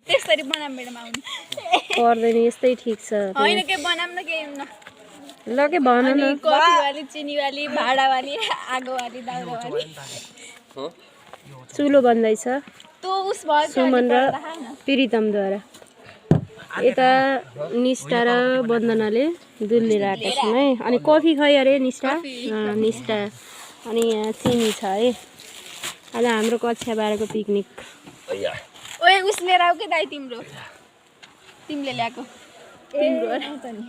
त्यसरी बनाम मेडम आउनु पर्दैन यस्तै ठिक छ हैन के बनाम न के न ल के भन न कफी वाली चिनी वाली भाडा वाली आगो वाली दाउरा वाली चुलो बन्दैछ तो उस भयो सुमन र प्रितमद्वारा यता निष्ठा र वन्दनाले दुध लिएर आएका छन् है अनि कफी खै अरे निष्ठा निष्ठा अनि यहाँ चिनी छ है आज हाम्रो कक्षा 12 को पिकनिक ओए उस लिएर आऊ के दाइ तिम्रो तिमीले ल्याएको तिम्रो त नि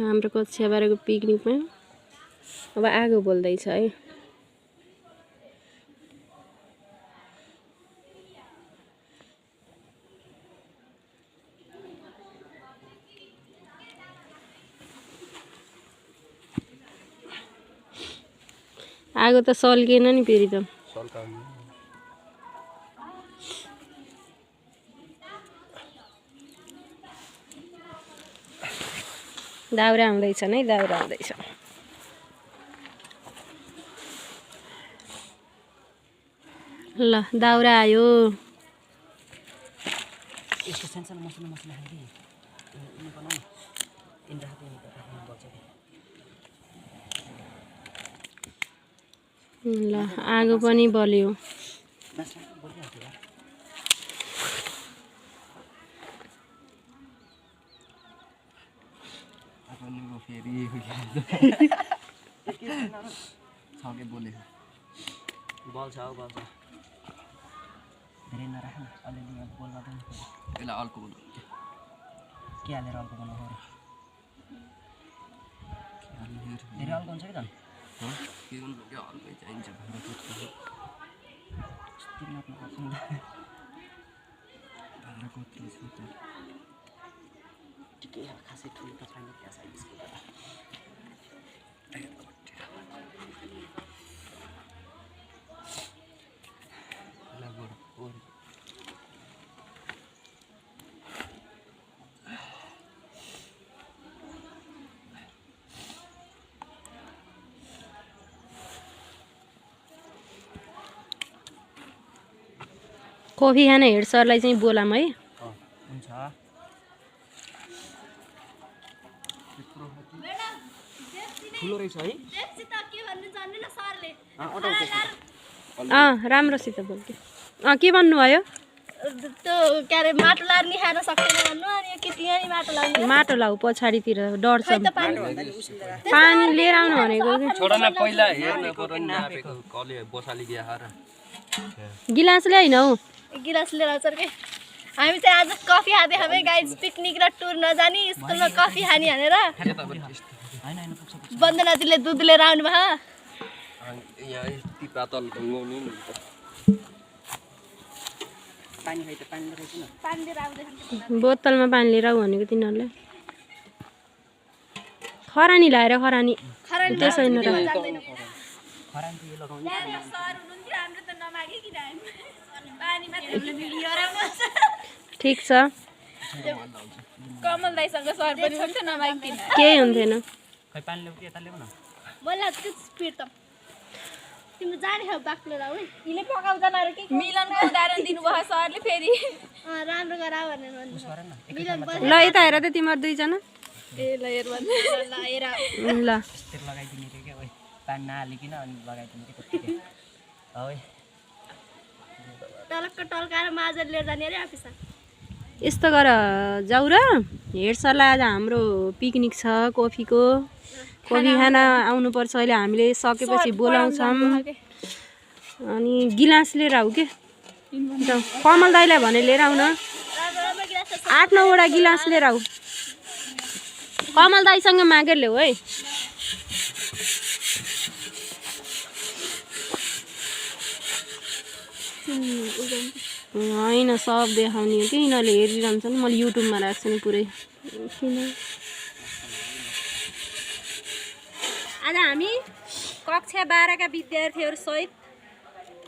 हाम्रो कक्षा 12 को पिकनिकमा अब आगो बोल्दैछ है आगो त सल्किएन नि फेरि त दाउरा आउँदैछ नै दाउरा आउँदैछ ल दाउरा आयो यसको सानसानो मसला मसला खाइदे यिनी बनाऊ तीन राख्दै बच्चा ल आगो पनि बल्यो छके बोले बल्छ हो बल्छ धेरै नराख्नु अलिअलि अब बोल्न पनि यसलाई अल्को बनाऊ के हालेर अल्को बनाऊ धेरै अल्को हुन्छ कि त के गर्नु के अल्कै चाहिन्छ ठिकै खासै ठुलो त छैन प्याज हालिसक्यो कफी खान हेड सरलाई चाहिँ बोलाम है हुन्छ ठुलो रहेछ है राम्रोसित बोल्थ्यो के भन्नुभयो त्यो के अरे माटो लार्ने खान सक्दैन भन्नु अनि यो केटी यहाँ नि माटो लाउने माटो लाऊ पछाडितिर डढ्छ पानी लिएर आउनु भनेको कि छोडा न पहिला हेर्न पर्यो नि नापेको कले बसाली गया हार गिलास ल्याइन हौ गिलास लिएर आउँछ के हामी चाहिँ आज कफी खाँदै खाँदै गाइज पिकनिक र टुर नजानी स्कुलमा कफी खाने भनेर वन्दना दिदीले दुध लिएर आउनु भयो यहाँ यति पातल ढुङ्गाउनु नि पानी खाइ त पानी रहेछ न पानी लिएर आउँदै बोतलमा पानी लिएर आऊ भनेको तिनीहरूलाई खरानी लाएर खरानी त्यसो होइन र खरानी त यो लगाउने सर हुनुहुन्थ्यो हाम्रो त नमागे कि पानी मात्र लिएर ठिक छ कमल दाइसँग सर पनि हुन्थ्यो नमागिदिन केही हुन्थेन खै पानी ल्याऊ कि यता ल्याऊ न मलाई त्यो स्पिड त तिम्रो जाने हो बाक्लो राउ यिले पकाउँदैन र के मिलनको उदाहरण दिनुभयो सरले फेरि राम्रो गरा भनेर भन्नु ल यता हेर त तिमीहरू दुईजना ए ल हेर भन्नु ल हेर ल यस्तो लगाइदिने रे क्या ओइ पानी नहालिकन अनि लगाइदिने के कति है टलक्क टल्काएर माजेर लिएर जाने अरे अफिसमा यस्तो गर जाऊ र हेड सरलाई आज हाम्रो पिकनिक छ कफीको कफी खान आउनुपर्छ अहिले हामीले सकेपछि बोलाउँछौँ अनि गिलास लिएर आऊ के कमल दाइलाई भने लिएर आउन 8-9 वटा गिलास लिएर आऊ कमल दाइसँग मागेर ल्याऊ है होइन सब देखाउने हो कि यिनीहरूले हेरिरहन्छन् मैले युट्युबमा राख्छु नि पुरै किन आज हामी कक्षा 12 का विद्यार्थीहरू सहित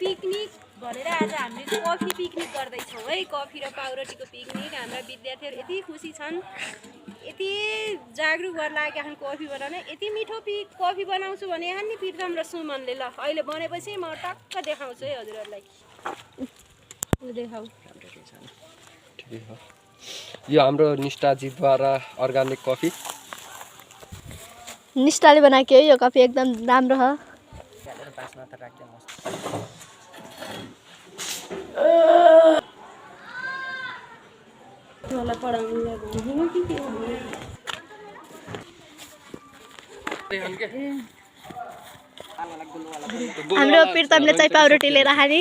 पिकनिक भनेर आज हामीले कफी पिकनिक गर्दैछौँ है कफी र पाउरोटीको पिकनिक हाम्रा विद्यार्थीहरू यति खुसी छन् यति जागरुक भएर लागेका छन् कफी बनाउन यति मिठो कफी बनाउँछु भने यहाँ नि प्रितम र सुमनले ल अहिले बनेपछि म टक्क देखाउँछु है हजुरहरूलाई देखाऊ ठिकै हो यो हाम्रो निष्ठाजीद्वारा अर्ग्यानिक कफी निष्ठाले बनाएको हो यो कफी एकदम राम्रो हो बास्ना त राख्दै मस्त मलाई पढाउनु लाग्यो कि के हाम्रो प्रीतमले चाहिँ पाउरोटी लिएर खाने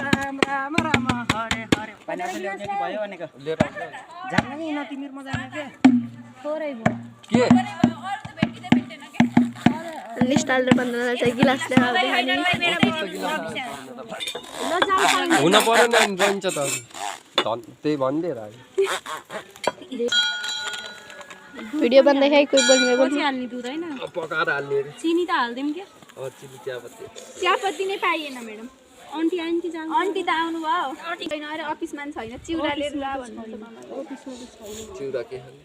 राम राम राम हरे हरे पानी ल्याउने कि भयो भनेको लिएर जान्न नि न तिमीहरुमा जाने के थोरै भयो के निष्ठाल र बन्दनालाई चाहिँ गिलास लिएर आउँदै खाने हुन परेन नि रहन्छ त त्यही भनिदिएर भिडियो बन्दै कोही बोल्ने पछि हाल्ने दुध हैन पकाएर हाल्ने अरे चिनी त हाल्दैम के चिनी चियापत्ती चियापत्ती नै पाइएन म्याडम आन्टी जानु आन्टी त आउनु भयो आन्टी छैन अरे अफिसमा नि छैन चिउरा लिएर ला भन्नुहुन्छ अफिसमा त छैन चिउरा के खाने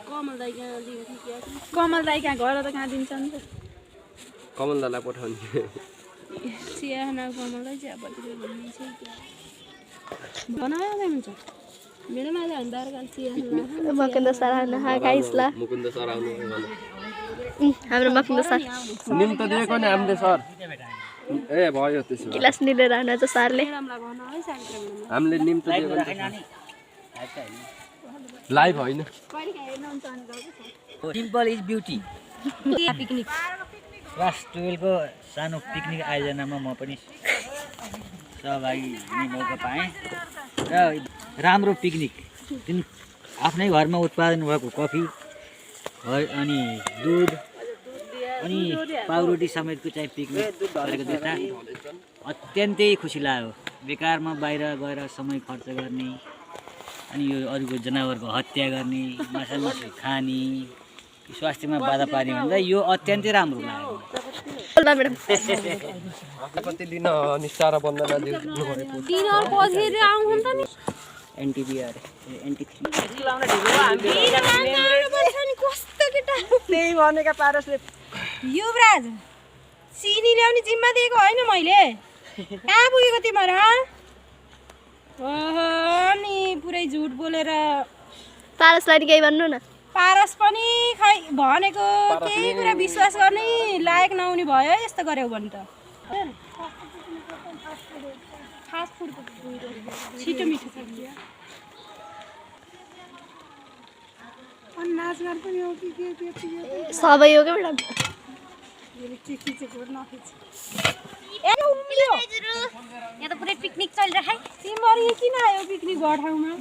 कमल दाइ कहाँ दिएको थियो क्या कमल दाइ कहाँ घर त कहाँ दिन्छ नि कमल दालाई पठाउने चिया खाना कमल दाइ चियापत्ती भन्ने चाहिँ बनायो हुन्छ मेरोमा आज हामी बाह्र गाल चिया मकिन्द सर खाना खाइसला मुकुन्द सर आउनु हाम्रो मकिन्द सर निम त दिएको नि हामीले सर ए भयो त्यसो गिलास लिएर आउनु चाहिँ सरले मेडमलाई भन है साइन्स हामीले निम त दिएको लाइभ होइन simple is beauty picnic class 12 को सानो पिकनिक आयोजनामा म पनि सहभागी हुने मौका पाएँ र राम्रो पिकनिक जुन आफ्नै घरमा उत्पादन भएको कफी अनि दुध अनि पाउरोटी समेतको चाहिँ पिकनिक गरेको देख्दा अत्यन्तै खुसी लाग्यो बेकारमा बाहिर गएर समय खर्च गर्ने अनि यो अरूको जनावरको हत्या गर्ने माछा मासु खाने स्वास्थ्यमा बाधा पार्ने भन्दा यो अत्यन्तै राम्रो लाग्यो कति दिन निष्ठा र बन्दना दिनु भएको डिनर पछि आउँछ नि त नि एनटिपी अरे एनटी3 कस्तो केटा त्यही भनेका पारसले युवराज चिनी ल्याउने जिम्मा दिएको होइन मैले कहाँ पुगेको तिमीहरू ओहो नि पुरै झुट बोलेर पारसलाई नि केही भन्नु न पारस पनि खै भनेको केही कुरा विश्वास गर्ने लायक नहुने भयो है यस्तो गर्यो भने त फास्ट फुडको छिटो मिठो छ अनि नाचगान पनि हो कि के सबै हो क्या म्याडम यहाँ त पुरै पिकनिक चलिरहेको है तिमीहरू यहाँ किन आयो पिकनिक घर ठाउँमा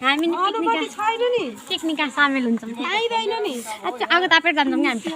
हामी नि अरूपट्टि छैन नि पिकनिकमा सामेल हुन्छौँ आइँदैन नि आगो तापेर जान्छौँ नि हामी